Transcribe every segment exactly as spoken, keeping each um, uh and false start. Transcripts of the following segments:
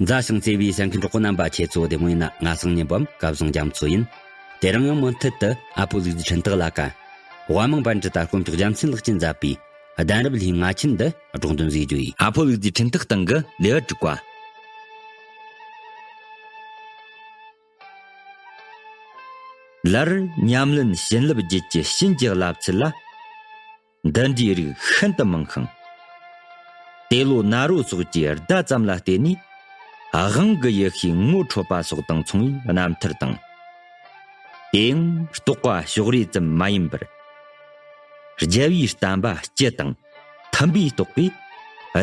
མཛའ་ཞིང་བརྩེ་བའི་གསན་མཁན་གྲོགས་པོ་རྣམ་པ། ཁྱེད་ཚོ་བདེ་མོ་ཡིན་ན། ང་སང་ཉིན་བམ་སྐལ་བཟང་རྒྱ་མཚོ་ཡིན། དེ་རིང་ཡང་མུ་མཐུད་དུ་ཨ་ཕོ་ལུག་རྫི་འཕྲིན་སྟེགས་ལ་ཀ་དབའ་མང་པཎ་ཌི་ཏ་དཀོན་མཆོག་རྒྱལ་མཚན་ལགས་ཀྱིས་མཛད་པའི་གདན་རབས་ལྷའི་ང་ཆེན་འདི་སྒྲོག་འདོན་ཟིག་རྒྱུ་ཡིན། ཨ་ཕོ་ལུག་རྫི་འཕྲིན་སྟེགས་སྟེང་གི་ལེའུ་དྲུག་པ། ལར་ཉམས་ལེན་བྱིན་རླབས་རྒྱུད་ཀྱི་བྱིན་གྱི་རླབས་ཚུལ་ལ། འདི་འདྲའི་རིགས་ཤིན་ཏུ་མང་ཤིང་། ཏེ་ལོ་ན་རོ་སོགས་ཀྱི་བརྡ་ཙམ་ལ་བརྟེན་ནས་དབང་གི་ཡེ་ཤེས་ངོ་འཕྲོད་པ་སོགས་དང་མཚུངས་པའི་རྣམ་ཐར་དང་། དེ་ཡང་རྟོག་པ་ཕྱོགས་རིས་ཙམ་མ་ཡིན་པར། རྒྱལ་བའི་བསྟན་པ་སྤྱི་དང་མཐུན་པའི་རྟོགས་པས་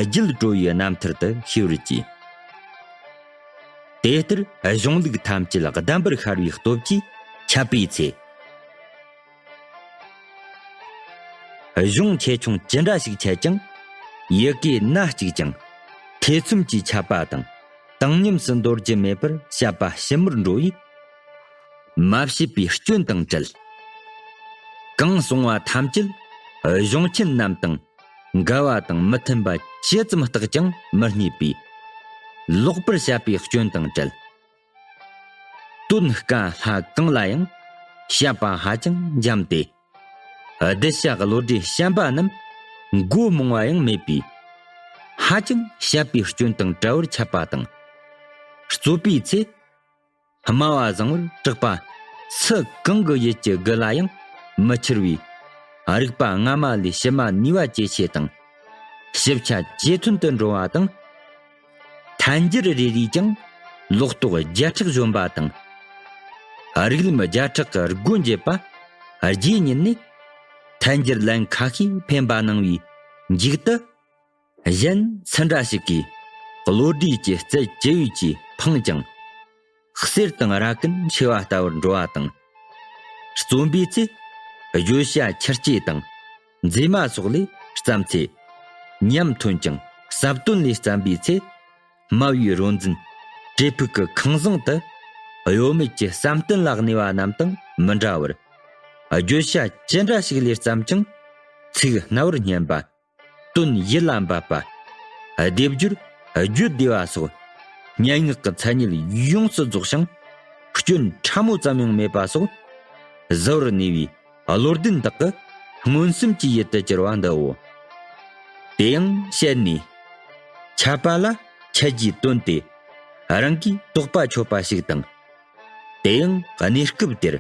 རྒྱུད་གྲོལ་བའི་རྣམ་ཐར་དུ་ཤེས་པར་གྱིས། དེ་ལྟར་གཞུང་ལུགས་ཐམས་ཅད་གདམས་པར་ཤར་བའི་སྟོབས་ཀྱིས་ཁྱབ་པའི་ཚེ། གཞུང་ཆེ་ཆུང་ཅི་འདྲ་ཞིག་འཆད་ཀྱང་། ཡི་གེ་སྣ་གཅིག་ཀྱང་ཐེ་ཚོམ་གྱིས་ཁྱབ་པ་དང་། བཏང་སྙོམས་སུ་འདོར་རྒྱུ་མེད་པར་བཤད་པ་ཞིབ་མོར་འགྲོ་བས། མ་བཤད་པའི་སྐྱོན་དང་བྲལ། གང་གསུང་བ་ཐམས་ཅད་གཞུང་ཆེན་རྣམས་དང་འགལ་བ་དང་མི་མཐུན་པ་ཇི་ཙམ་བརྟགས་ཀྱང་མི་རྙེད་པས། ལོག་པར་བཤད་པའི་སྐྱོན་དང་བྲལ། དོན་དཀའ་སླ་གང་ལ་ཡང་བཤད་པ་ཧ་ཅང་འཇམ་སྟེ། གདུལ་བྱ་བློ་གྲོས་ཞན་པ་རྣམས་མགོ་རྨོངས་པ་ཡང་མེད་པས། ཧ་ཅང་བཤད་པའི་སྐྱོན་དང་བྲལ་བར་ཁྱབ་པ་དང་། རྩོད་པའི་ཚེ། སྨྲ་བ་བཟང་བོར་གྲགས་པ་སུ་གང་གི་ཡུལ་གྱི་དགུ་ལ་ཡང་མི་འཆར་བའི་རིག་པ་སྔ་མ་ལས་ཕྱི་མ་ནུས་པ་ཇེ་ཆེ་དང་། ཞིབ་ཆ་ཇེ་ཐོན་དུ་འགྲོ་བ་དང་། ཐལ་འགྱུར་རེ་རེས་ཀྱང་ལོག་རྟོག་བརྒྱ་ཕྲག་གཞོམ་པ་དང་། རིགས་ལམ་བརྒྱ་ཕྲག་གི་སྒོ་འབྱེད་པ་རྗེས་ཉིད་ནས་ཐལ་འགྱུར་ལན་ཁ་ཤས་འཕེན་པ་གནང་བའི་མཇུག་ཏུ། གཞན་སུ་འདྲ་ཞིག་གིས་བློ་གྲོས་ཀྱི་རྩལ་ཇི་ཡོད་ཀྱིས་འཕངས་ཀྱང་། གསེར་དང་ར་གན་ཕྱེ་བ་ལྟ་བུར་འགྲོ་བ་དང་། རྩོམ་པའི་ཚེ། བརྗོད་བྱ་ཆུ་སྐྱེས་དང་མཛེས་མ་སོགས་ལས་བརྩམས་ཚེ། ཉམས་ཐོན་ཀྱང་ཟབ་དོན་ལས་བརྩམས་པའི་ཚེ། སྨྲ་བའི་རོ་འཛིན་བྲེ་ཕུག་གི་ཁང་བཟང་དུ། གཡོ་མེད་ཀྱི་བསམ་གཏན་ལ་གནས་པ་རྣམས་དང་མི་འདྲ་བར། བརྗོད་བྱ་ཅི་འདྲ་ཞིག་ལས་བརྩམས་ཀྱང་། ཚིག་རྣ་བར་སྙན་པ། དོན་ཡིད་ལ་འབབ་པ། སྡེབ་སྦྱོར་བརྗོད་བདེ་བ་སོགས། སྙན་ངག་གི་མཚན་ཉིད་ཡོངས་སུ་རྫོགས་ཤིང་། སྐྱོན་ཕྲ་མོ་ཙམ་ཡང་མེད་པ་སོགས། གཟུ་བོར་གནས་པའི་བློ་ལྡན་དག་གི་མངོན་སུམ་གྱི་ཡུལ་དུ་གྱུར་པ་འདིའོ། དེ་ཡང་བཤད་ནས། འཆད་པ་ལ་འཆད་རྒྱུའི་དོན་དེ་རང་གིས་རྟོགས་པ་ཆོད་པ་ཞིག་དང་། དེ་ཡང་གནས་སྐབས་དེར་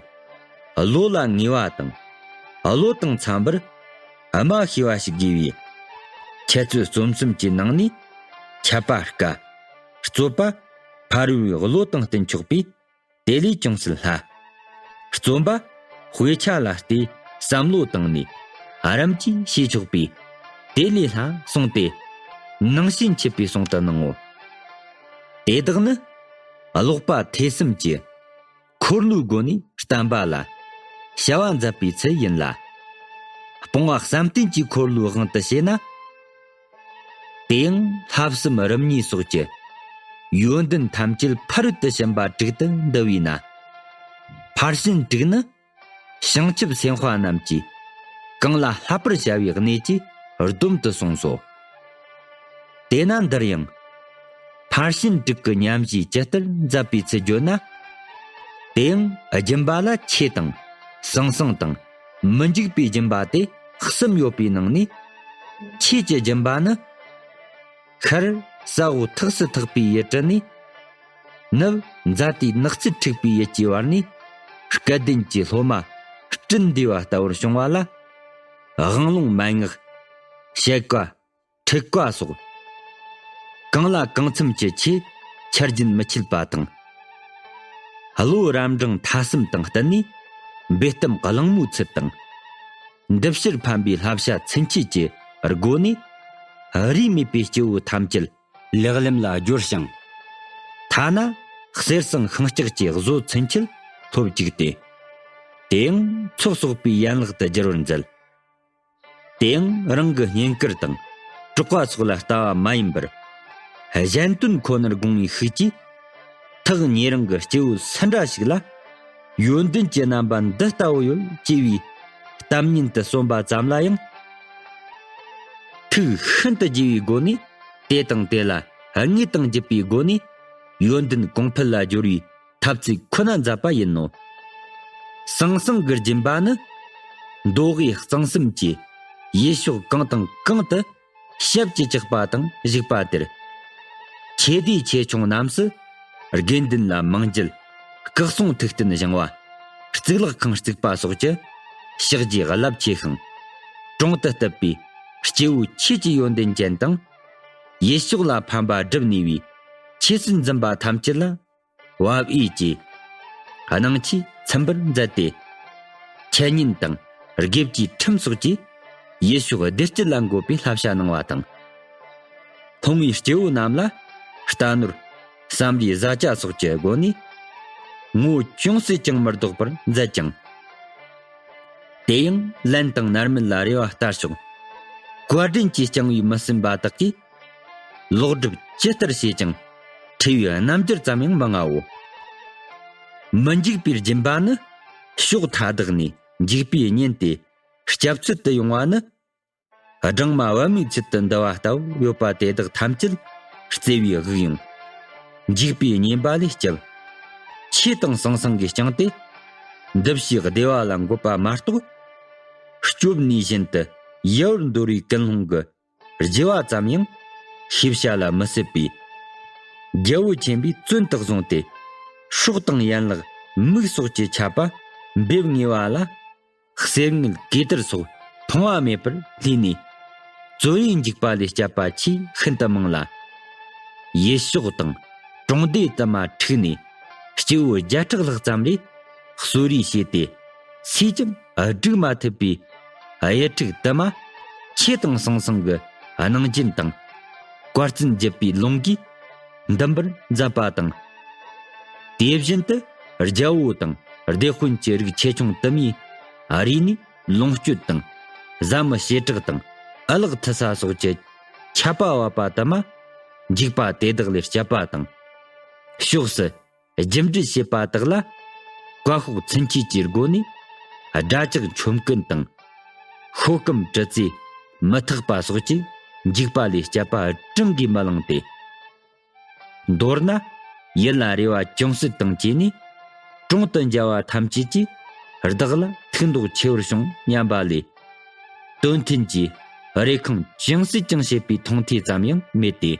བློ་ལ་ངེས་པ་དང་། བློ་དང་འཚམ་པར་སྨྲ་ཤེས་པ་ཞིག་དགོས་པས། འཆད་རྩོད་རྩོམ་གསུམ་གྱི་ནང་ནས་འཆད་པ་དཀའ། རྩོད་པ་ཕ་རོལ་པོའི་བློ་དང་བསྟུན་ཆོག་པས། དེ་ལས་ཅུང་ཟད་སླ། རྩོམ་པ་དཔེ་ཆ་ལ་བལྟས་བསམ་བློ་བཏང་ནས་རམ་གྱིས་བྱས་ཆོག་པས། དེ་ལས་སླ་གསུངས་ཏེ། ནང་བྱན་ཆུད་པའི་གསུང་དུ་སྣང་ངོ་། དེ་དག་ནི་ཀློག་པ་ཐོས་བསམ་གྱི་འཁོར་ལོའི་སྒོ་ནས་བསྟན་པ་ལ་བྱ་བ་མཛད་པའི་ཚུལ་ཡིན་ལ། སྤོང་བ་བསམ་གཏན་གྱི་འཁོར་ལོའི་དབང་དུ་བྱས་ན། དེ་ཡང་ལྷག་བསམ་རིམ་གཉིས་སོགས་ཀྱི་ཡོན་ཏན་ཐམས་ཅད་ཕ་རོལ་ཏུ་ཕྱིན་པ་དྲུག་ཏུ་འདུ་བས་ན། ཕར་ཕྱིན་དྲུག་ནི་བྱང་ཆུབ་སེམས་དཔའ་རྣམས་ཀྱིས་གང་ལ་བསླབ་པར་བྱ་བའི་གནས་ཀྱི་སྡོམ་དུ་གསུངས་སོ། དེས་ན་འདིར་ཡང་ཕར་ཕྱིན་དྲུག་གི་ཉམས་བཞེས་ཇི་ལྟར་མཛད་པའི་ཚུལ་བརྗོད་ན། དེ་ཡང་སྦྱིན་པ་ལ་ཆོས་དང་ཟང་ཟིང་དང་མི་འཇིགས་པའི་སྦྱིན་པ་སྟེ་གསུམ་ཡོད་པའི་ནང་ནས། ཆོས་ཀྱི་སྦྱིན་པ་ནི། ཤར་ས་འོག་ཐགས་སུ་ཐག་པའི་ཡུལ་དྲུག་ནས། ནུབ་ཛཱ་ཏིའི་ནགས་ཚལ་འཁྲིགས་པའི་ཡུལ་གྱི་བར་ནས། སྐལ་ལྡན་གྱི་སློབ་མ་སྤྲིན་འདུས་པ་ལྟ་བུར་བྱུང་བ་ལ། དབང་ལུང་མན་ངག་བཤད་བཀའ། ཁྲིད་བཀའ་སོགས། གང་ལ་གང་འཚམ་གྱི་ཆོས་ཆ་རྒྱུན་མི་འཆད་པ་དང་། བློ་རབ་འབྲིང་ཐ་གསུམ་དང་བསྟུན་ནས་འབེལ་གཏམ་གླེང་མོའི་ཚུལ་དང་། འདི་ཕྱིར་ཕན་པའི་བསླབ་བྱ་ཚུན་ཆད་ཀྱི་སྒོ་ནས། རིས་མེད་པའི་སྐྱེ་བོ་ཐམས་ཅད་ལེགས་ལམ་ལ་སྦྱོར་ཞིང་། ཐ་ན་གསེར་ཟངས་ཤིང་ལྕགས་ཀྱི་བཟོ་ཚུན་ཆད་སློབ་བཅུག་སྟེ། དེ་ཡང་ཚོགས་གསོག་པའི་ཡན་ལག་ཏུ་སྦྱར་བར་མཛད། དེ་ཡང་རང་གི་བསྙེན་བཀུར་དང་གྲགས་པ་སོགས་ལ་ལྟ་བ་མ་ཡིན་པར། གཞན་དོན་ཁོ་ནར་དགོངས་པའི་ཤུགས་ཀྱིས། ཐག་ཉེ་རིང་གི་སྐྱེ་བོ་སུ་འདྲ་ཞིག་ལ། ཡོན་ཏན་གྱི་རྣམ་པ་འདི་ལྟ་བུ་ཡོད་ཅེས་པའི་གཏམ་ཉིད་དུ་གསུངས་པ་ཙམ་ལ་ཡང་། ཐུགས་ཤིན་ཏུ་དགྱེས་པའི་སྒོ་ནས། དེ་དང་དེ་ལ་དངོས་དང་བརྒྱུད་པའི་སྒོ་ནས་ ཡོན་ཏན་གོང་འཕེལ་ལ་སྦྱོར་བའི་ཐབས་ཚིག་ཁོ་ན་མཛད་པ་ཡིན་ནོ། ཟང་ཟིང་གི་སྦྱིན་པ་ནི། མདོ་དབུས་གཙང་གསུམ་གྱི་ཡུལ་ཕྱོགས་གང་དང་གང་དུ་ཞབས་ཀྱིས་བཅགས་པ་དང་བཞུགས་པ་དེར། ཆེ་བསྡུས་ཆེ་ཆུང་རྣམས་སུ་དགེ་འདུན་ལ་མང་འགྱེད། སྐུ་གསུང་ཐུགས་རྟེན་བཞེངས་པ། གཙུག་ལག་ཁང་བརྩིགས་པ་སོགས་ཀྱི་ཕྱག་རྗེས་རླབས་ཆེ་ཞིང་། གྲོང་དུ་བཏབ་པའི་སྐྱེ་བོ་ཆོས་ཀྱི་ཡོན་ཏན་ཅན་དང་། ཡུལ་ཕྱོགས་ལ་ཕན་པ་བསྒྲུབས་ནུས་པའི་ཆོས་སྲིད་འཛིན་པ་ཐམས་ཅད་ལ་བབ་འོས་ཀྱི་སྣང་ཆས་ཚིམ་པར་མཛད་དེ། འཆད་ཉན་དང་དགེ་བཅུའི་ཁྲིམས་སོགས་ཀྱིས་ཡུལ་ཕྱོགས་བདེ་སྐྱིད་ལ་འགོད་པའི་བསླབ་བྱ་གནང་བ་དང་། ལྷུང་བའི་སྐྱེ་བོ་རྣམས་ལ་རྟ་ནོར་བསམ་པའི་བཟའ་བཅའ་སོགས་ཀྱི་སྒོ་ནས་ངོ་བོ་ཅུང་ཟད་ཀྱང་མི་ལྡོག་པར་མཛད་ཅིང་། དེ་ཡང་ལན་དང་རྣམ་སྨིན་ལ་རེ་བ་ལྟར་ཕྱོགས། བཀའ་དྲིན་གྱིས་བསྐྱངས་པའི་མི་སེམས་པ་དག་གིས། ལོག་སྒྲུབ་ཇི་ལྟར་བྱེད་ཀྱང་འཁྲི་བའི་རྣམ་འགྱུར་ཙམ་ཡང་མི་མངའ་འོ། མི་འཇིགས་པའི་སྦྱིན་པ་ནི་ཕྱོགས་མཐའ་དག་ནས་འཇིགས་པའི་གཉེན་ཏེ་སྐྱབས་བཅོལ་དུ་ཡོང་བ་ནི། སྦྲང་མ་བབས་མའི་ཚུལ་དུ་འདུ་བ་ལྟ་བུ་ཡོད་པ་དེ་དག་ཐམས་ཅད་བརྩེ་བའི་དབུགས་དབྱུང་། འཇིགས་པའི་ཉེན་པ་ལས་སྐྱབས། ཆོས་དང་ཟང་ཟིང་གིས་བསྐྱངས་ཏེ། འདུ་བྱེད་བདེ་བ་ལ་འགོད་པ་མ་གཏོགས། སྐྱོབ་ནུས་བཞིན་དུ་ཡལ་བར་འདོར་བའི་ཀུན་སློང་གི་རྒྱུ་བ་ཙམ་ཡང་ཤེས་བྱ་ལ་མི་སྲིད་པས། རྒྱལ་པོ་ཆེན་པོས་བཙོན་དུ་བཟུང་སྟེ། སྲོག་དང་ཡན་ལག་མིག་སོགས་ཀྱི་ཆད་པ་འབེབས་ངེས་པ་ལ། གསེར་དངུལ་གོས་དར་སོགས་མཐོང་བ་མེད་པར་ལུས་ནས། རྩོད་ཡུལ་འཇིགས་པ་ལས་སྐྱབས་པ་ཆེས་ཤིན་ཏུ་མང་ལ། ཡུལ་ཕྱོགས་དང་གྲོང་སྡེ་དུ་མ་འཁྲུགས་ནས་སྐྱེ་བོ་བརྒྱ་ཕྲག་ལྷག་ཙམ་རེ་གསོད་རེས་བྱས་ཏེ། སུས་ཀྱང་སྒྲིག་མ་ཐུབ་པའི་གཡུལ་འཁྲུག་དུ་མ། ཆོས་དང་ཟང་ཟིང་གི་གནང་སྦྱིན་དང་། བཀའ་བཙུན་བརྒྱུད་པའི་ལུང་གིས་འདུམ་པར་མཛད་པ་དང་། དེ་བཞིན་དུ་རྒྱལ་པོ་དང་སྡེ་དཔོན་གྱི་རིགས་ཆེ་ཆུང་དུ་མའི་རིགས་ནས། ལོངས་སྤྱོད་དང་། བཟའ་མི་ཞེ་དྲག་དང་། ཨ་ལགས་མཐུ་ས་སོགས་ཀྱི་ཆད་པ་བབས་པ་དུ་མ། འཇིགས་པ་དེ་དག་ལས་སྐྱབས་པ་དང་། ཕྱོགས་སུ་རྒྱུ་འབྲས་བྱེད་པ་དག་ལ། བཀའ་ཤོག་ཚུན་ཆད་ཀྱི་སྒོ་ནས། དགྲ་ཇག་མཆོད་མཁན་དང་། ཤོ་སྐམ་གྲི་རྩེ་མི་ཐག་པ་སོགས་ཀྱིས་འཇིགས་པ་ལས་སྐྱབས་པ་བགྲང་གིས་མི་ལང་སྟེ། མདོར་ན། ཡུལ་ལ་རེ་བ་ཅུང་ཟད་དང་བཅས་ནས། གྲོང་དུ་མཇལ་བ་ཐམས་ཅད་ཀྱིས། བདག་ལ་ཐུགས་མདོག་ཆེ་བར་བྱུང་སྙམ་པ་ལས། དོན་མཐུན་གྱི་རེ་འཁང་ཅུང་ཟད་ཀྱང་བྱེད་པའི་མཐོང་ཐོས་ཙམ་ཡང་མེད་དེ།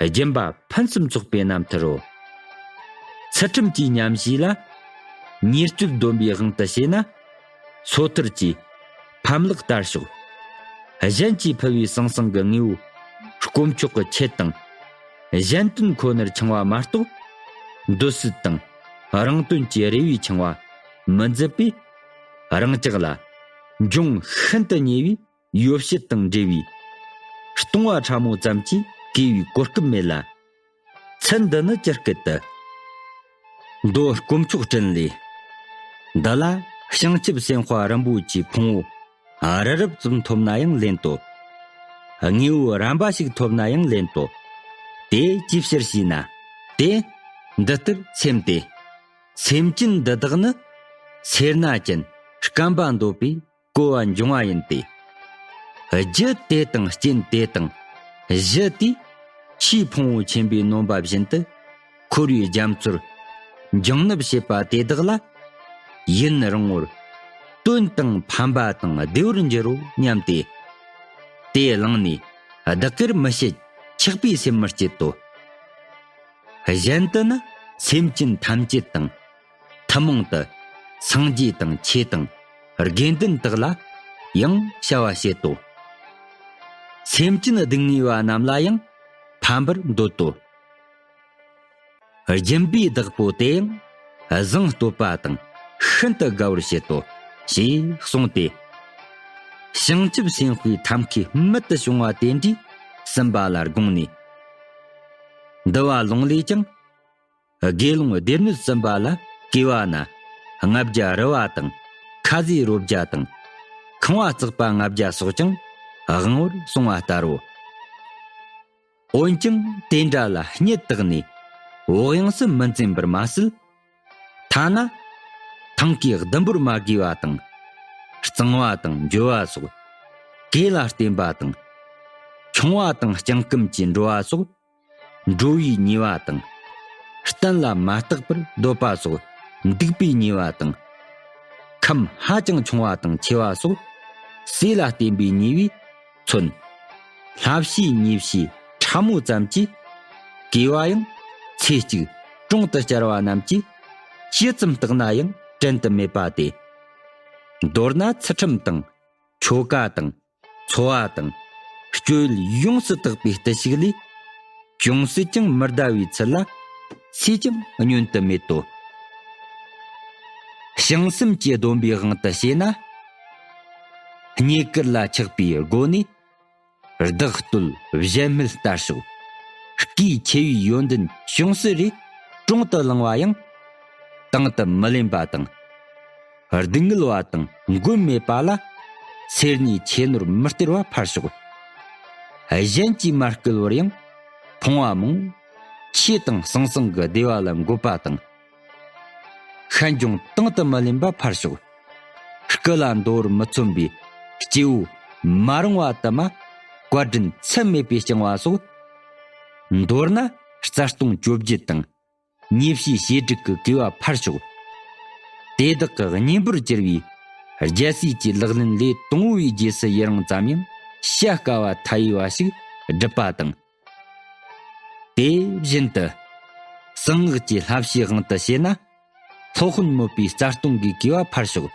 སྦྱིན་པ་ཕུན་སུམ་ཚོགས་པའི་རྣམ་ཐར་རོ། ཚུལ་ཁྲིམས་ཀྱི་ཉམས་བཞེས་ལ། ཉེས་སྤྱོད་སྡོམ་པའི་དབང་དུ་བྱས་ན། སོ་ཐར་གྱི་ཕམ་ལག་ལྟར་ཤོག། གཞན་གྱིས་ཕུལ་བའི་ཟང་ཟིང་གི་དངོས་པོ་དཀོན་མཆོག་གི་ཆེད་དང་། གཞན་དོན་ཁོ་ནར་འཆིང་བ་མ་གཏོགས། འདོད་སྲེད་དང་རང་དོན་གྱི་རེ་བས་འཆིང་བ་མི་མཛད་པས། རང་ཅག་ལ་འབྱུང་ཤིན་ཏུ་ཉེ་བའི་ཡོ་བྱད་དང་འབྲེལ་བའི་ལྟུང་བ་ཕྲ་མོ་ཙམ་གྱིས་གོས་པའི་གོ་སྐབས་མེད་ལ། ཚུལ་འདི་ནི་ཇི་སྐད་དུ། མདོ་དཀོན་མཆོག་སྤྲིན་ལས། འདི་ལ་བྱང་ཆུབ་སེམས་དཔའ་རིན་པོ་ཆེའི་ཕུང་པོ་རི་རབ་ཙམ་ཐོབ་ན་ཡང་ལན་ཏོ། དངོས་པོ་རན་པ་ཞིག་ཐོབ་ན་ཡང་ལན་ཏོ། དེ་ཅིའི་ཕྱིར་ཞེ་ན། དེ་འདི་ལྟར་སེམས་ཏེ། སེམས་ཅན་འདི་དག་ནི་སེར་སྣ་ཅན་སྐམ་པ་འདོད་པའི་བཀོལ་བ་འབྱུང་བ་ཡིན་ཏེ། རྒྱུ་དེ་དང་རྐྱེན་དེ་དང་གཞི་དེས་ཆོས་ཕུང་པོ་ཆེན་པོའི་ནོན་པ་བཞིན་དུ་འཁོར་བའི་རྒྱ་མཚོར་འཇུག་ནུབ་བྱེད་པ་དེ་དག་ལ། ཡུན་རིང་བོར་དོན་དང་ཕན་པ་དང་བདེ་བར་འགྱུར་རོ་སྙམ་སྟེ། དེ་བླངས་ནས་བདག་གིར་མི་བྱེད་ཆགས་པའི་སེམས་མི་སྐྱེད་དོ། གཞན་དུ་ནི་སེམས་ཅན་ཐམས་ཅད་དང་། ཐུན་མོང་དུ་སངས་རྒྱས་དང་ཆོས་དང་དགེ་འདུན་དག་ལ་ཡང་བྱ་བ་བྱེད་དོ། སེམས་ཅན་སྡུག་བསྔལ་བ་རྣམས་ལ་ཡང་ཕན་པར་འདོད་དོ། སྦྱིན་པའི་བདག་པོ་དེ་ཡང་བཟང་བསྟོད་པ་དང་ཤིན་ཏུ་དགའ་བར་བྱེད་དོ་ཞེས་གསུངས་ཏེ། བྱང་ཆུབ་སེམས་དཔའི་ཐབས་མཁས་རྨད་དུ་བྱུང་བ་དེ་འདྲའི་གསུམ་པ་ལ་དགོངས་ནས། འདུལ་བ་ལུང་ལས་ཀྱང་། དགེ་སློང་སྡེ་སྣོད་གསུམ་པ་ལ་གུས་པ་ན་ལྔ་བརྒྱ་རུ་བ་དང་ཁ་ཟས་རོ་བརྒྱ་དང་ཁང་བ་བརྩེགས་པ་ལྔ་བརྒྱ་སོགས་ཀྱང་དབང་བར་གསུངས་པ་ལྟར་རོ། འོན་ཀྱང་དེ་འདྲ་ལ་སྙད་བཏགས་ནས་བག་ཡངས་སུ་མི་འཛེམ་པར་མ་ཟད། ཐ་ན་ཐང་གའི་ཟླུམ་པོར་མ་གུས་པ་དང་། གཙང་བ་དང་འགྱུར་བ་སོགས་གོས་ལ་བརྟེན་པ་དང་། ཆུང་བ་དང་རྐྱང་སྐུམ་གྱིས་འགྲོ་བ་སོགས། འགྲོ་བའི་ཉེས་པ་དང་ གཏན་ལ་མ་བརྟགས་པར་འདོད་པ་སོགས་འདུག་པའི་ཉེས་པ་དང་། ཁམས་ཧ་ཅང་ཆུང་བ་དང་ཆེ་བ་སོགས་ཟས་ལ་བརྟེན་པའི་ཉེས་པས་མཚོན། ལྷ་བཤེས་ཉེས་བཤེས་ཕྲ་མོ་ཙམ་གྱིས་གོས་པ་ཡང་ཚེ་གཅིག་གྲོང་དུ་བསྐྱལ་བ་རྣམས་ཀྱིས་ཇི་ཙམ་བརྟགས་ན་ཡང་དྲན་དུ་མེད་པ་སྟེ། མདོར་ན་ཚུལ་ཁྲིམས་དང་ཆོ་ག་དང་འཚོ་བ་དང་སྤྱོད་ཡུལ་ཡོངས་སུ་དག་པའི་བརྟུལ་ཞུགས་ལས་ཅུང་ཟད་ཀྱང་མི་འདའ་བའི་ཚུལ་ལ་སུས་ཀྱང་བསྙོན་དུ་མེད་དོ། བྱང་སེམས་ཀྱི་སྡོམ་པའི་དབང་དུ་བྱས་ན། རྙེད་བཀུར་ལ་ཆགས་པའི་སྒོ་ནས། བདག་བསྟོད་གཞན་སྨོད་ལྟར་ཤོག། སྐུའི་ཆེ་བའི་ཡོན་ཏན་ཅུང་ཟད་རེ་གྲོང་དུ་བླངས་པ་ཡང་དང་དུ་མི་ལེན་པ་དང་། སྡུག་བསྔལ་བ་དང་མགོན་མེད་པ་ལ་སེར་སྣའི་ཆེ་ནོར་མི་སྟེར་བ་ཕར་ཞོག། གཞན་གྱིས་མ་བསྐུལ་བར་ཡང་ཕོངས་པ་མང་ཆེ་དང་ཟང་ཟིང་གི་བདེ་བ་ལ་འགོད་པ་དང་། ཤན་སྦྱོང་དང་དུ་མི་ལེན་པ་ཕར་ཞོག། སྐུ་ལ་འདོར་མི་མཚོན་པའི་སྐྱེ་བོ་མ་རུངས་པ་དུ་མ་བཀའ་དྲིན་ཚད་མེད་པས་བསྐྱངས་པ་སོགས། མདོར་ན་རྩ་ལྟུང་བཅོ་བརྒྱད་དང་ཉེས་བྱས་བྱེ་བྲག་གི་གོས་པ་ཕར་ཞོག། དེ་དག་གི་གཉེན་པོར་གྱུར་པའི་རྒྱལ་སྲས་ཀྱི་ལག་ལེན་ལས་དང་པོའི་རྗེས་སུ་ཡི་རང་ཙམ་ཡང་བྱ་དཀའ་བ་མཐའ་ཡས་པ་ཞིག་བསྒྲུབས་པ་དང་། དེ་བཞིན་དུ་གསང་སྔགས་ཀྱི་བསླབ་བྱའི་དབང་དུ་བྱས་ན། སློབ་དཔོན་མོས་པའི་རྩ་ལྟུང་གི་གོས་པ་ཕར་ཞོག།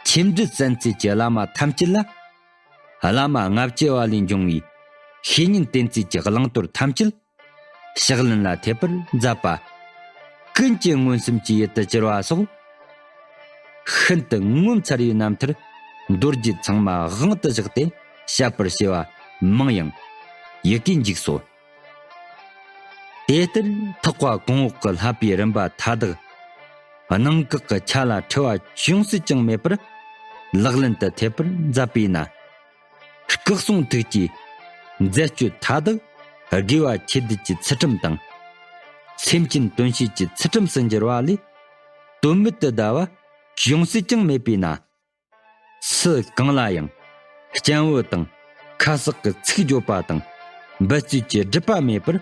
ཆེ་འབྲིང་གསན་འཚལ་གྱི་བླ་མ་ཐམས་ཅད་ལ། བླ་མ་ལྔ་བཅུ་པ་ལས་འབྱུང་བའི་བཤེས་གཉེན་བསྟེན་ཚུལ་གྱི་བླང་དོར་ཐམས་ཅད་ཕྱག་ལེན་ལ་ཐེབས་པར་མཛད་པ། ཀུན་གྱི་མངོན་སུམ་གྱི་ཡུལ་དུ་གྱུར་པ་སོགས། ཤིན་ཏུ་ངོ་མཚར་བའི་རྣམ་ཐར་མདོ་རྒྱུད་ཚང་མ་དབང་དུ་བཞག་སྟེ་བཤད་པར་བྱ་བ་མང་ཡང་ཡི་གེ་འཇིགས་སོ། དེ་ལྟར་ཐེག་པ་གོང་འོག་གི་བསླབ་པའི་རིམ་པ་མཐའ་དག་གནང་བཀག་གི་ཆ་ལ་འཁྲུལ་བ་ཅུང་ཟད་ཀྱང་མེད་པར་ལག་ལེན་དུ་ཐེབས་པར་མཛད་པས་ན། སྐུ་གསུང་ཐུགས་ཀྱི་མཛད་སྤྱོད་མཐའ་དག་དགེ་བ་ཆོས་སྡུད་ཀྱི་ཚུལ་ཁྲིམས་དང་། སེམས་ཅན་དོན་བྱེད་ཀྱི་ཚུལ་ཁྲིམས་སུ་འགྱུར་བ་ལས་དོན་མེད་དུ་བདའ་བ་ཅུང་ཟད་ཀྱང་མེད་པས་ན། སུ་གང་ལ་ཡང་སྤྱན་འབུལ་དང་ཁ་གསག་གི་ཚིག་བརྗོད་པ་དང་འབུལ་རྩེད་ཀྱི་སྒྲུབ་པ་མེད་པར།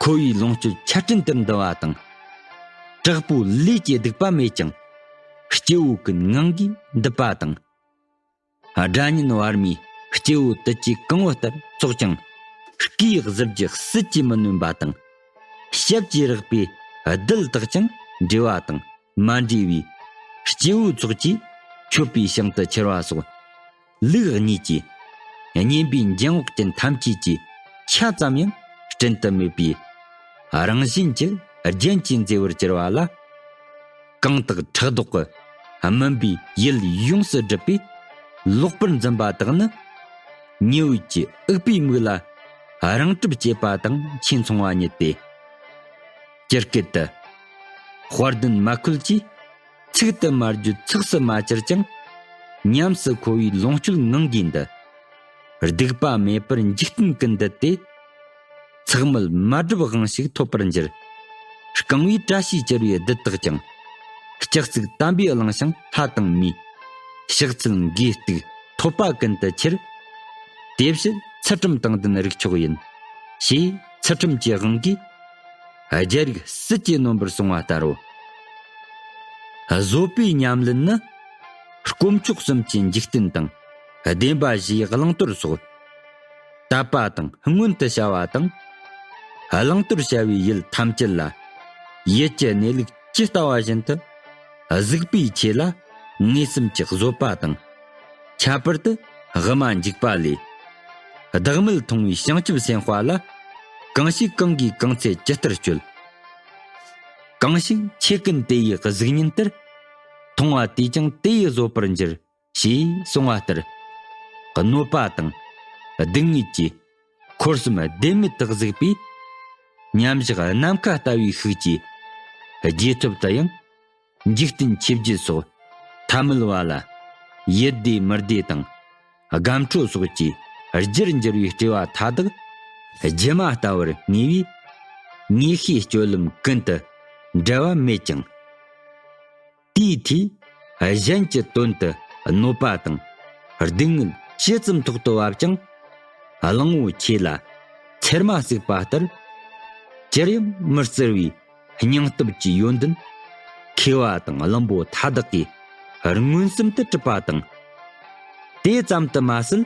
ཁོ་བོའི་ལོངས་སྤྱོད་ཆ་སྤྲིན་དུ་འདུ་བ་དང་། དྲག་པོའི་ལས་ཀྱི་སྡིག་པ་མེད་ཀྱང་སྐྱེ་བོ་ཀུན་ངང་གིས་འདུད་པ་དང་། སྒྲ་སྙན་བར་མའི་སྐྱེ་བོ་དུད་ཀྱི་གང་བུ་ལྟར་ཚོགས་ཀྱང་། སྐུའི་གཟི་བརྗིད་ཟིལ་གྱིས་མི་ནོན་པ་དང་། ཞབས་ཀྱིས་རེག་པའི་རྡུལ་དག་ཀྱང་འབྲེལ་བ་དང་མ་འབྲེལ་བའི་སྐྱེ་བོའི་ཚོགས་ཀྱིས་མཆོད་པའི་ཞིང་དུ་ཁྱེར་བ་སོགས། ལུགས་གཉིས་ཀྱིས་བསྙེན་པའི་འགྱིང་འོག་ཅན་ཐམས་ཅད་ཀྱི་ཆ་ཙམ་ཡང་བསྐྲུན་དུ་མེད་པའི་རང་བཞིན་གྱིས་རྒྱན་གྱིས་མཛེས་པར་གྱུར་པ་ལ། གང་དག་ཕྲག་དོག་གི་སྨིན་པའི་ཡུལ་ཡོངས་སུ་བསྒྲུབས་པས་ལོག་པར་འཛིན་པ་དག་ནི། ཉི་འོད་ཀྱི་འུག་པའི་མིག་ལ་རང་གྲིབ་བྱེད་པ་དང་ཆོས་མཚུངས་པ་ཉིད་དེ། སྤྱིར་སྐད་དུ། དཔལ་ལྡན་མ་ཁུལ་གྱིས་ཚིག་ཏུ་མ་བརྗོད་ཚིགས་སུ་མ་གྱུར་ཀྱང་། ཉམས་སུ་མཁོ་བའི་ལོངས་སྤྱོད་ངང་གིས་འདུ། སྡིག་པ་མེད་པར་འཇིག་རྟེན་ཀུན་འདུད་དེ། ཚེགས་མེད་མ་བསྒྲུབས་དབང་ཞིག་ཐོབ་པར་འགྱུར། རྐང་བའི་བཀྲ་ཤིས་གྱུར་པའི་བདུད་དག་ཀྱང་། ལྕགས་ཚིག་དམ་པས་བླངས་ཤིང་ལྷ་དང་མིའི། ཕྱག་འཚལ་དགེ་སྡིག་ཐོབ་པ་ཀུན་ཏུ་ཁྱེར། དེ་ཕྱིར་ཚུལ་ཁྲིམས་དང་ལྡན་རིགས་མཆོག་ཡིན། ཞེས་ཚུལ་ཁྲིམས་ཀྱི་དབང་གིས། རྒྱལ་རིགས་ཟིལ་གྱིས་གནོན་པར་གསུངས་པ་ལྟར་རོ། བཟོད་པའི་ཉམས་ལེན་ནི། དཀོན་མཆོག་གསུམ་གྱི་འཇིག་རྟེན་དང་། བདེན་པ་བཞིའི་བླང་དོར་སོགས། དད་པ་དང་སྔོན་དུ་བྱ་བ་དང་། བླང་དོར་བྱ་བའི་ཡུལ་ཐམས་ཅད་ལ། ཡུལ་གྱི་གནས་ལུགས་ཇི་ལྟ་བ་བཞིན་དུ། གཟིགས་པའི་ཆེད་ལ་ངེས་སེམས་ཀྱི་བཟོད་པ་དང་། ཁྱད་པར་དུ་དབུ་མ་འཇུག་པ་ལས། བདག་མེད་མཐོང་བའི་བྱང་ཆུབ་སེམས་དཔའ་ལ། གང་ཞིག་གང་གིས་གང་འཚལ་ཇི་ལྟར་སྤྱོད། གང་ཞིག་ཆོས་ཀུན་དེ་ཡི་གཟུགས་བརྙན་ལྟར། མཐོང་བ་དེས་ཀྱང་དེ་ཡི་བཟོད་པར་འགྱུར། ཞེས་གསུངས་པ་ལྟར། གནོད་པ་དང་། སྡུག་བསྔལ་གྱི་འཁོར་གསུམ་བདེན་མེད་དུ་གཟིགས་པས། མཉམ་བཞག་ནམ་མཁའ་ལྟ་བུའི་ཤུགས་ཀྱིས། རྗེས་ཐོབ་ཏུ་ཡང་། འཇིག་རྟེན་ཆོས་བརྒྱད་སོགས་ཐ་མལ་བ་ལ། ཡིད་བདེ་མི་བདེ་དང་། སྒམ་འཕྲོ་སོགས་ཀྱི་རྒྱུར་འགྱུར་བའི་སྤྲོས་པ་མཐའ་དག་སྒྱུ་མ་ལྟ་བུར་ངེས་པས། ངེས་ཤེས་སྤྱོད་ལམ་ཀུན་ཏུ་འབྲལ་བ་མེད་ཀྱང་། དེའི་མཐུས་གཞན་གྱི་དོན་དུ་གནོད་པ་དང་སྡུག་བསྔལ་ཇི་ཙམ་ཐོག་ཏུ་བབ་ཀྱང་། གླང་པོ་ཆེ་ལ་ཚེར་མ་ཟུག་པ་ལྟར། ཅིར་ཡང་མི་བརྩེ་བའི་ སྙིང་སྟོབས་ཀྱི་ཡོན་ཏན་མཁས་པ་དང་བླུན་པོ་མཐའ་དག་གིས་མངོན་སུམ་དུ་གྲུབ་པ་དང་། དེ་ཙམ་དུ་མ་ཟད།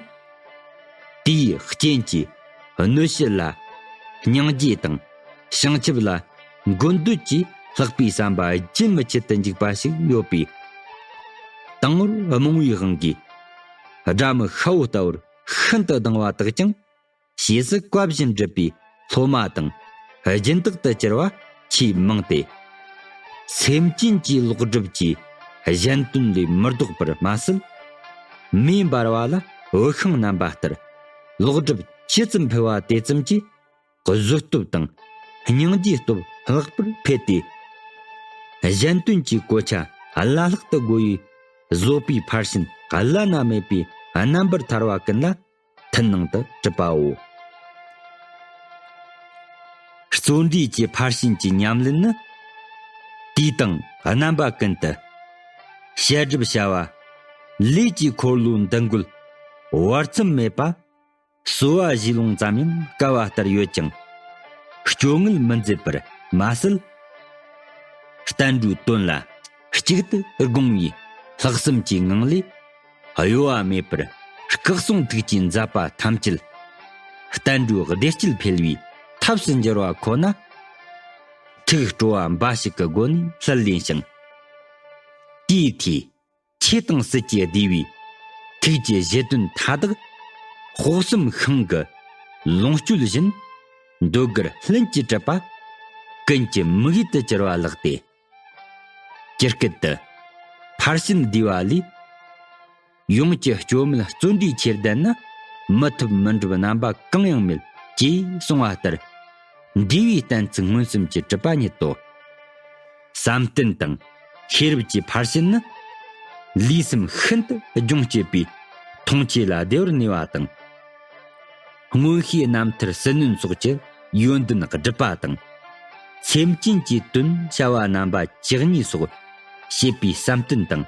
དེའི་རྐྱེན་གྱིས་གནོད་བྱེད་ལ་སྙིང་རྗེ་དང་། བྱང་ཆུབ་ལ་མགོན་འདོད་ཀྱི་ལྷག་པའི་བསམ་པ་རྒྱུན་མི་འཆད་དུ་འཇུག་པ་ཞིག་ཡོད་པས། དང་པོར་རྨོངས་པའི་དབང་གིས་སྒྲ་མི་ཤ་བོ་ལྟ་བུར་ཤིན་ཏུ་སྡང་བ་དག་ཀྱང་། ཞེས་སུ་བཀའ་བཞིན་སྒྲུབ་པའི་སློབ་མ་དང་སྦྱིན་བདག་ཏུ་གྱུར་པ་ཆེས་མང་སྟེ། སེམས་ཅན་གྱི་ལོག་སྒྲུབ་ཀྱི་གཞན་དོན་ལས་མི་ལྡོག་པར་མ་ཟད། མེ་འབར་བ་ལ་འོད་ཤིང་བསྣམས་པ་ལྟར་ལོག་སྒྲུབ་ཇི་ཙམ་འཕེལ་བ་དེ་ཙམ་གྱིས་བཟོད་སྟོབས་དང་སྙིང་རྗེའི་སྟོབས་ལྷག་པར་འཕེལ་ཏེ། གཞན་དོན་གྱི་གོ་ཆ་བླ་ལྷག་ཏུ་བགོ་བའི་བཟོད་པའི་ཕར་ཕྱིན་བླ་ན་མེད་པའི་རྣམ་པར་ཐར་བ་ཀུན་ལ་མཐུན་སྣང་དུ་གྲུབ་པའོ། བརྩོན་འགྲུས་ཀྱི་ཕར་ཕྱིན་གྱི་ཉམས་ལེན་ནི། དུས་དང་རྣམ་པ་ཀུན་ཏུ་བཤད་སྒྲུབ་བྱ་བ། ལས་ཀྱི་འཁོར་ལོའི་འདུ་འགོད་བར་མཚམས་མེད་པ། གསོལ་བ་བཞེས་ལུང་ཙམ་ཡང་དཀའ་བ་ལྟར་ཡོད་ཀྱང་། སྐྱོ་ངལ་མི་མཛད་པར་མ་ཟད། བསྟན་འགྲོའི་དོན་ལ་གཅིག་ཏུ་དགོངས་པའི་ལྷག་བསམ་གྱི་ངང་ལས། གཡོ་བ་མེད་པར་སྐུ་གསུང་ཐུགས་ཀྱི་མཛད་པ་ཐམས་ཅད་བསྟན་འགྲོའི་བདེ་སྐྱིད་འཕེལ་བའི་ཐབས་སུ་འགྱུར་བ་ཁོ་ན། ཐུགས་སྤྲོ་བ་འབའ་ཞིག་གི་སྒོ་ནས་ལྷུར་ལེན་ཞིང་། དེའི་མཐུས། ཆོས་དང་སྲིད་ཀྱི་བདེ་བའི་ཐུགས་ཀྱི་བཞེད་དོན་མཐའ་དག་དཔག་བསམ་ཤིང་གི་ལོངས་སྤྱོད་བཞིན། འདོད་དགར་ལྷུན་གྱིས་གྲུབ་པ་ཀུན་གྱི་དམིགས་ཡུལ་དུ་གྱུར་པ་ལགས་ཏེ། ཇི་སྐད་དུ། ཕར་ཕྱིན་བདེ་བ་ལས། ཡོངས་ཀྱི་སྐྱོ་མེད་བརྩོན་འགྲུས་ཆེར་ལྡན་ན། མི་ཐུབ་མི་འགྲུབ་རྣམ་པ་གང་ཡང་མེད། ཅེས་གསུངས་པ་ལྟར། འདས་པའི་གཏན་ཚིགས་མངོན་སུམ་གྱིས་གྲུབ་པ་ཉིད་དོ། བསམ་གཏན་དང་ཤེས་རབ་ཀྱི་ཕར་ཕྱིན་ནི། ལུས་སེམས་ཤིན་ཏུ་སྦྱོང་སྤྱད་པའི་མཐོང་ཆོས་ལ་བདེ་བར་གནས་པ་དང་། མངོན་ཤེས་རྣམ་ཐར་ཟིལ་གནོན་སོགས་ཀྱི་ཡོན་ཏན་སྒྲུབ་པ་དང་། སེམས་ཅན་གྱི་དོན་བྱ་བ་རྣམ་པ་བཅུ་གཉིས་སོགས་བྱེད་པའི་བསམ་གཏན་དང་།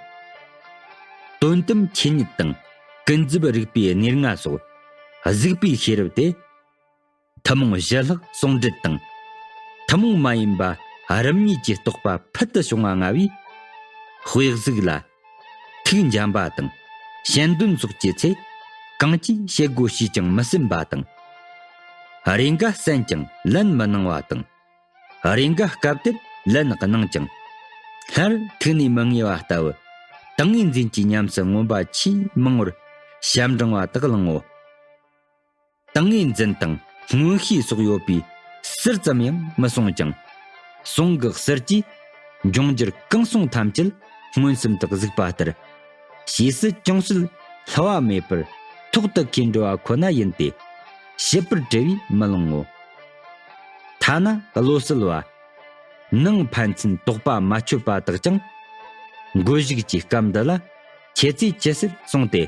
དོན་དམ་ཆོས་ཉིད་དང་ཀུན་རྫོབ་རིག་པའི་གནས་ལྔ་སོགས་གཟིགས་པའི་ཤེས་རབ་དེ། ཐུན་མོང་བཞི་ལྷག་ཟུང་འབྲེལ་དང་། ཐུན་མོང་མ་ཡིན་པ་རིམ་གཉིས་ཀྱི་རྟོགས་པ་ཕུལ་དུ་བྱུང་བ་མངའ་བས། དཔེ་གཟུགས་ལ། ཐུགས་འཇམ་པ་དང་། ཞལ་འདོན་སོགས་ཀྱི་ཚེ། གང་ཅིའི་བྱེད་སྒོ་ཞུས་ཀྱང་མི་སེམས་པ་དང་། རེ་འགའ་གསན་ཀྱང་ལན་མི་གནང་བ་དང་། རེ་འགའ་སྐབས་དེར་ལན་གནང་ཀྱང་། སླར་ཐུགས་ནས་མི་ངེས་པ་ལྟ་བུ། ཏིང་ངེ་འཛིན་གྱི་ཉམས་སུ་མངོན་པ་ཆེས་མང་བར་བྱམས་སྦྲང་བ་དག་བླངས་ངོ་། ཏིང་ངེ་འཛིན་དང་མངོན་ཤེས་སོགས་ཡོད་པའི་ཟུར་ཙམ་ཡང་མི་གསུང་ཅིང་། གསུང་གི་ཟུར་གྱིས་འབྱུང་འགྱུར་གང་གསུང་ཐམས་ཅད་མངོན་སུམ་དུ་གཟིགས་པ་ལྟར། ཞེས་སུ་ཅུང་ཟད་བསླུ་བ་མེད་པར་ཐོག་ཏུ་མཁས་འགྲོ་བ་ཁོ་ན་ཡིན་ཏེ། ཞིབ་པར་དྲི་བས་མི་ལང་ངོ་། ཐ་ན་བློ་གསལ་བ། ནང་ཕན་ཚུན་དོགས་པ་མ་ཆོད་པ་དག་ཀྱང་། མགོ་གཞུག་གི་སྐབས་འདི་ལ་ཁྱེད་ཚོས་ཅི་ཟེར་གསུངས་ཏེ།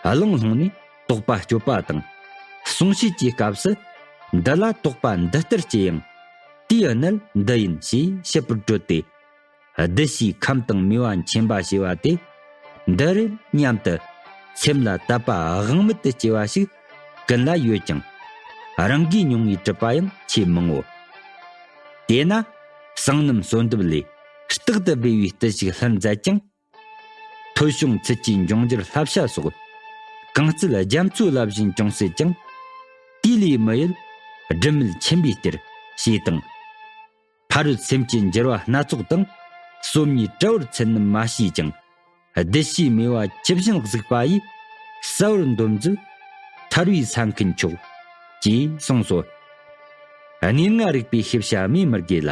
གླེང་སློང་ནས་དོགས་པ་གཅོད་པ་དང་། གསུང་བཤད་ཀྱི་སྐབས་སུ་འདི་ལ་དོགས་པ་འདི་ལྟར་སྐྱེ་ཡང་། དེའི་གནད་འདི་ཡིན་ཞེས་ཞིབ་པར་བཀྲོལ་ཏེ། བདུད་བཞིའི་ཁམས་དང་མོས་པ་མཁྱེན་པ་ཞེས་པ་དེ་འདི་རེད་སྙམ་དུ་སེམས་ལ་དད་པ་དབང་མེད་དུ་སྐྱེ་བ་ཞིག་ཀུན་ལ་ཡོད་ཀྱང་། རང་གིས་མྱོང་བའི་གྲུབ་པ་ཡང་ཆེས་མང་ངོ་། དེས་ན་གསང་རྣམ་གསོལ་འདེབས་ལས་རྟག་ཏུ་སྦས་པའི་བརྟུལ་ཞུགས་ལྷུར་མཛད་ཀྱང་། ཐོས་བྱུང་ཚུལ་གྱི་འབྱུང་འགྱུར་བསླབ་བྱ་སོགས། གང་སྤྱོད་རྒྱ་མཚོའི་རླབས་བཞིན་ཅུང་ཟད་ཀྱང་། དེ་ལས་མི་ཡུལ་སྒྲིབ་མེད་ཆེན་པོའི་གཏེར་ཞེས་དང་། ཕ་རོལ་སེམས་ཀྱི་འགྱུར་བ་སྣ་ཚོགས་དང་། སོམ་ཉིའི་དྲ་བར་ཚུད་ནི་མ་ཤེས་ཀྱང་། བདུད་བཞིའི་མོས་པ་ཇི་བཞིན་གཟིགས་པ་ཡིས། གསལ་བར་འདོམས་མཛོད་ཐར་པའི་ས་མཁན་མཆོག་ཅེས་གསུངས་སོ། གནས་ལྔ་རིག་པའི་ཤེས་བྱ་སྨོས་མི་དགོས་ལ།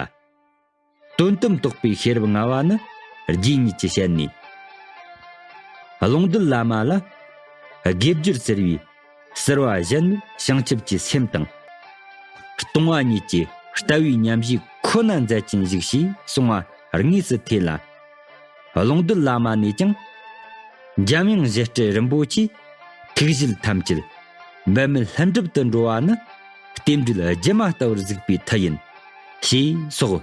དོན་དམ་རྟོགས་པའི་ཤེས་རབ་མངའ་བ་ནི་རྗེ་ཉིད་ཀྱི་ཞལ་ནས། ཀློང་རྡོལ་བླ་མ་ལ་དགེ་སྦྱོར་ཟེར་བའི་ཟུར་པ་གཞན་ནི་བྱང་ཆུབ་ཀྱི་སེམས་དང་། སྟོང་པ་ཉིད་ཀྱི་ལྟ་བའི་ཉམས་བཞེས་ཁོ་ན་མཛད་ཅིང་བཞུགས་ཞེས་གསུང་བ་དངོས་སུ་ཐོས་ལ། ཀློང་རྡོལ་བླ་མ་ནས་ཀྱང་། འཇམ་དབྱངས་རྒྱལ་སྲས་རིན་པོ་ཆེའི་ཐུགས་བཞེད་ཐམས་ཅད་འབད་མེད་ལྷུན་གྲུབ་ཏུ་འགྲོ་བ་ནི་རྟེན་འབྲེལ་སྒྱུ་མ་ལྟ་བུར་གཟིགས་པའི་མཐུ་ཡིན། ཞེས་སོགས་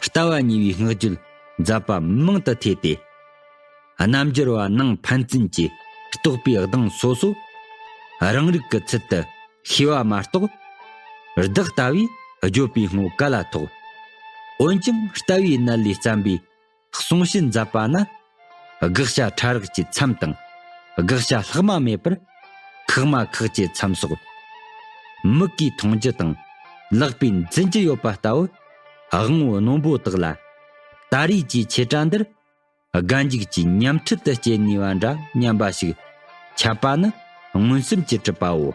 ལྟ་བ་ཉེ་བའི་བསྔགས་བརྗོད་མཛད་པ་མང་དུ་ཐོས་ཏེ། རྣལ་འབྱོར་པ་ནང་ཕན་ཚུན་གྱི་རྟོགས་པའི་གདེང་སོ་སོ་རང་རིག་གི་ཚུལ་དུ་ཤེས་པ་མ་གཏོགས། བདག་ལྟ་བས་བརྗོད་པའི་ངོ་ག་ལ་ཐོགས། འོན་ཀྱང་ལྟ་བའི་ནད་ལས་བརྩམས་པའི་གསུང་བཤད་མཛད་པ་ན། དགག་བྱ་ཕྲ་རགས་ཀྱི་མཚམས་དང་། དགག་བྱ་ལྷག་མ་མེད་པར་ཁག་མ་ཁག་ཅན་མཚམས་སོགས་མིག་གིས་མཐོང་རྒྱུ་དང་ལག་པས་འཛིན་རྒྱུ་ཡོད་པ་ལྟ་བུ་དབང་བོ་རྣོན་པོ་དག་ལ། ད་རེས་ཀྱི་ཆེ་དྲགས་འདིར་སྒལ་འགྱུར་གྱི་ཉམས་འཕྲུལ་དུ་སྐྱེལ་ནུས་པ་འདྲ་སྙམ་པ་ཞིག་ཁྱབ་པ་ནི་མངོན་སུམ་གྱིས་གྲུབ་པའོ།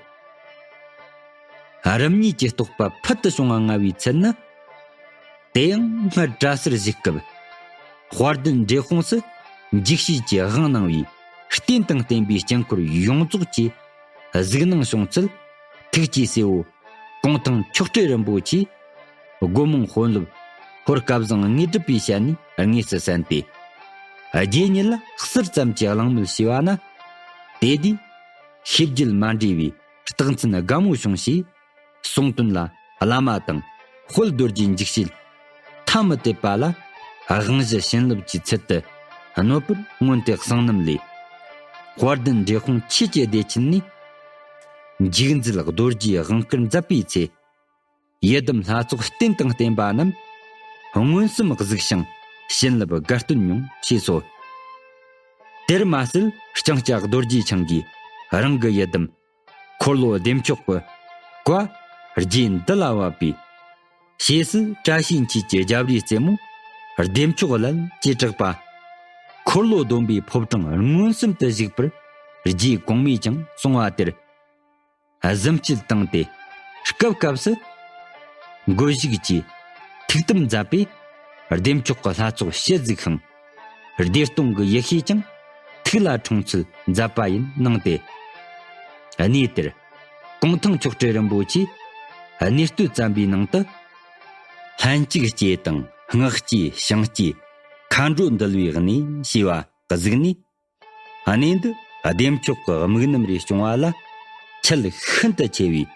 རིམ་གཉིས་ཀྱི་རྟོག་པ་ཕུལ་དུ་བྱུང་བ་མངའ་བའི་ཚུལ་ནི། དེ་ཡང་སྔར་གྲྭ་སར་བཞུགས་སྐབས། དཔལ་ལྡན་འབྲས་སྤུངས་སུ་འཇིགས་བྱེད་ཀྱི་དབང་གནང་བའི་རྟེན་དང་བརྟེན་པའི་དཀྱིལ་འཁོར་ཡོངས་རྫོགས་ཀྱི་གཟིགས་སྣང་བྱུང་ཚུལ་ཐུགས་ཀྱི་སྲས་པོ་གུང་ཐང་མཆོག་སྤྲུལ་རིན་པོ་ཆེས་སྒོ་མང་དཔོན་སློབ་ཧོར་སྐལ་བཟང་དངོས་གྲུབ་པའི་ཞལ་ནས་དངོས་སུ་གསན་ཏེ། རྗེ་ཉིད་ལ་གསེར་ཙམ་གྱི་གླེང་མོལ་བྱས་པ་ན། དེ་དུས་ཤེས་རྒྱུད་མ་འདྲེས་པའི་རྟགས་མཚན་དགའ་མོ་བྱུང་ཞེས། གསུང་དོན་ལ་བླ་མ་དང་དཔལ་རྡོ་རྗེ་འཇིགས་བྱེད་ཐ་མི་དད་པ་ལ་དབང་བཞི་བྱིན་རླབས་ཀྱི་ཚུལ་དུ་གནོད་པར་མངོན་ཏེ་གསང་རྣམ་ལས། དཔལ་ལྡན་འབྲས་སྤུངས་ཆོས་ཀྱི་བདེ་ཆེན་ནས། འཇིགས་མཛད་རྡོ་རྗེའི་དབང་བསྐུར་མཛད་པའི་ཚེ། ཡི་དམ་ལྷ་ཚོགས་རྟེན་དང་བརྟེན་པ་རྣམས་མངོན་སུམ་གཟིགས་ཤིང་བྱིན་རླབས་དགའ་སྟོན་མྱོང་ཞེས་སོ། དེར་མ་ཟད་ལྕང་སྐྱ་རྡོ་རྗེ་འཆང་གིས་རང་གི་ཡི་དམ་འཁོར་ལོ་བདེ་མཆོག་གི་བཀའ་རྗེ་འདི་ལ་བབས་པས། ཞེས་སུ་བཀྲ་ཤིས་འཁྱིལ་གྱི་རྒྱབ་རིའི་རྩེ་མོ་བདེ་མཆོག་ལ་ལྕེ་དྲག་པ། འཁོར་ལོ་སྡོམ་པའི་ཕོ་བྲང་མངོན་སུམ་དུ་བཞུགས་པར་རྗེ་གོང་མས་ཀྱང་གསུངས་པ་དེར། གཟིམ་དཀྱིལ་བཏང་སྟེ་སྐབས་སྐབས་སུ་མགོ་བཞུགས་ཀྱིས་ཐུགས་དམ་མཛད་པས་བདེ་མཆོག་གི་ལྷ་ཚོགས་ཞལ་གཟིགས་ཤིང་། བདེ་སྟོང་གི་ཡེ་ཤེས་ཀྱང་ཐུགས་ལ་འཁྲུངས་ཚུལ་མཛད་པ་ཡིན་གནང་སྟེ། གནས་དེར་གུང་ཐང་མཆོག་སྤྲུལ་རིན་པོ་ཆེས་གནས་བསྟོད་བརྩམས་པའི་ནང་དུ། ལྷན་ཅིག་སྐྱེས་དང་སྔགས་སྐྱེས་ཞིང་སྐྱེས་མཁའ་འགྲོ་འདུལ་བའི་གནས་ཞེས་པ་གཟིགས་ནས། གནས་འདི་བདེ་མཆོག་གི་དམིགས་རྣམ་རེ་སྐྱོང་བ་ལ་ཁྱད་ཤིན་ཏུ་ཆེ་བས།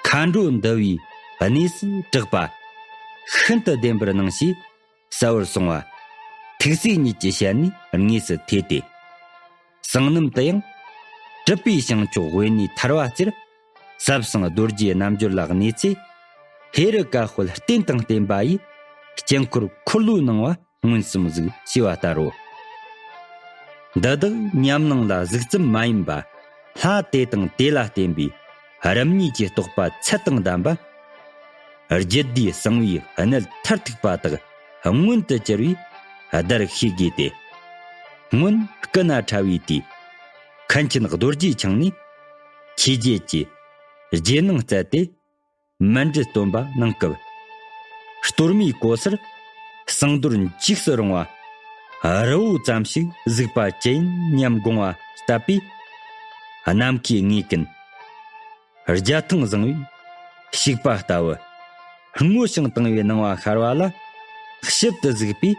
མཁའ་འགྲོ་འདུལ་བའི་གནས་སུ་གྲགས་པ་ཤིན་ཏུ་བདེན་པར་སྣང་ཞེས་གསལ་བོར་གསུངས་པ། ཐུགས་སྲས་ཉིད་ཀྱི་ཞལ་ནས་དངོས་སུ་ཐོས་ཏེ། གསང་རྣམ་དུ་ཡང་གྲུབ་པའི་བྱང་ཕྱོགས་དབེན་གནས་ཐར་བ་རྩེར་ཟབ་གསང་རྡོ་རྗེ་རྣལ་འབྱོར་ལ་གནས་ཚེ། ཧེ་རུ་ཀ་དཔལ་རྟེན་དང་བརྟེན་པ་ཡི་དཀྱིལ་འཁོར་འཁོར་ལོའི་སྣང་བ་མངོན་སུམ་གཟིགས་ཞེས་པ་ལྟར་རོ། འདི་དག་ཉམས་སྣང་ལ་གཟིགས་ཙམ་མ་ཡིན་པ། ལྷ་དེ་དང་དེ་ལ་བརྟེན་པའི་རིམ་གཉིས་ཀྱི་རྟོགས་པ་ཚད་དང་ལྡན་པ། རྒྱུད་སྡེའི་གསང་བའི་གནད་མཐར་ཐུག་པ་དག་མངོན་དུ་གྱུར་བས་བརྡར་ཤེས་དགོས་ཏེ། སྔོན་སྐུ་ན་ཕྲ་བའི་དུས། མཁན་ཆེན་རྡོ་རྗེ་འཆང་ནས་ཆོས་བརྒྱད་ཀྱི་རྗེས་གནང་སྩལ་ཏེ། མཎྜལ་སྟོན་པ་གནང་སྐབས། གཏོར་མའི་གོ་སར་གསང་རྡོར་འཇིགས་སུ་རུང་བ་རི་བོ་ཙམ་ཞིག་གཟིགས་པ་ཅི་ཡིན་སྙམ་དགོངས་པ་བཏབ་པས། ནམ་མཁའི་ངོས་ཀུན་རྒྱ་ཐང་བཟང་བས་ཞིག་པ་ལྟ་བུ། སྔོ་ཞིང་དྭངས་པའི་སྣང་བ་ཤར་བ་ལ་ཞིབ་ཏུ་གཟིགས་པས།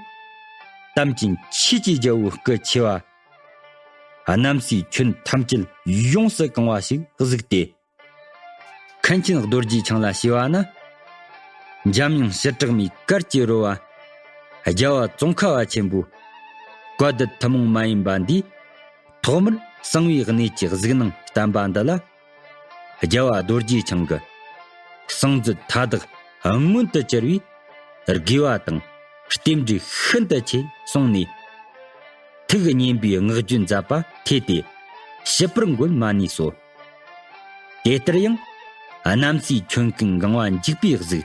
དམ་ཅན་ཆོས་ཀྱི་རྒྱལ་པོའི་སྐུ་ཆེ་བ། གནམ་སའི་ཁྱོན་ཐམས་ཅད་ཡོངས་སུ་གང་བ་ཞིག་གཟིགས་ཏེ། མཁན་ཆེན་རྡོ་རྗེ་འཆང་ལ་ཞུས་པ་ན། འཇམ་དབྱངས་ཞི་དྲག་མའི་གར་གྱི་རོལ་བ། རྒྱལ་བ་ཙོང་ཁ་པ་ཆེན་པོའི་བཀའ་བརྡ་ཐུན་མོང་མ་ཡིན་པ་འདིས། ཐོག་མར་གསང་བའི་གནས་ཀྱི་གཟིགས་སྣང་བསྟན་པ་འདི་ལ། རྒྱལ་བ་རྡོ་རྗེ་འཆང་གི་གསང་མཛོད་མཐའ་དག་མངོན་དུ་གྱུར་བའི་དགེ་བ་དང་རྟེན་འབྲེལ་ཤིན་ཏུ་ཆེ་གསུངས་ནས། ཐུགས་མཉེས་པའི་བསྔགས་བརྗོད་མཛད་པ་ཐོས་ཏེ་ཞིབ་པར་མགོན་མ་ནུས་སོ། དེ་ལྟར་ཡང་གནམ་སའི་ཁྱོན་ཀུན་གང་བ་འཇིག་པའི་གཟུགས།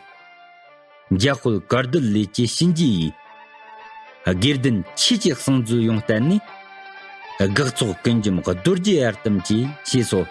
འཇམ་དཔལ་དཀར་རྡུལ་ལས་ཀྱི་གཤིན་རྗེ་ཡིས། དགེ་ལྡན་ཆོས་ཀྱི་གསང་མཛོད་ཡོངས་བསྟན་ནས། དགག་ཚོགས་ཀུན་འཇོམས་རྡོ་རྗེ་གཡར་དམ་གྱིས་ཞེས་སོ།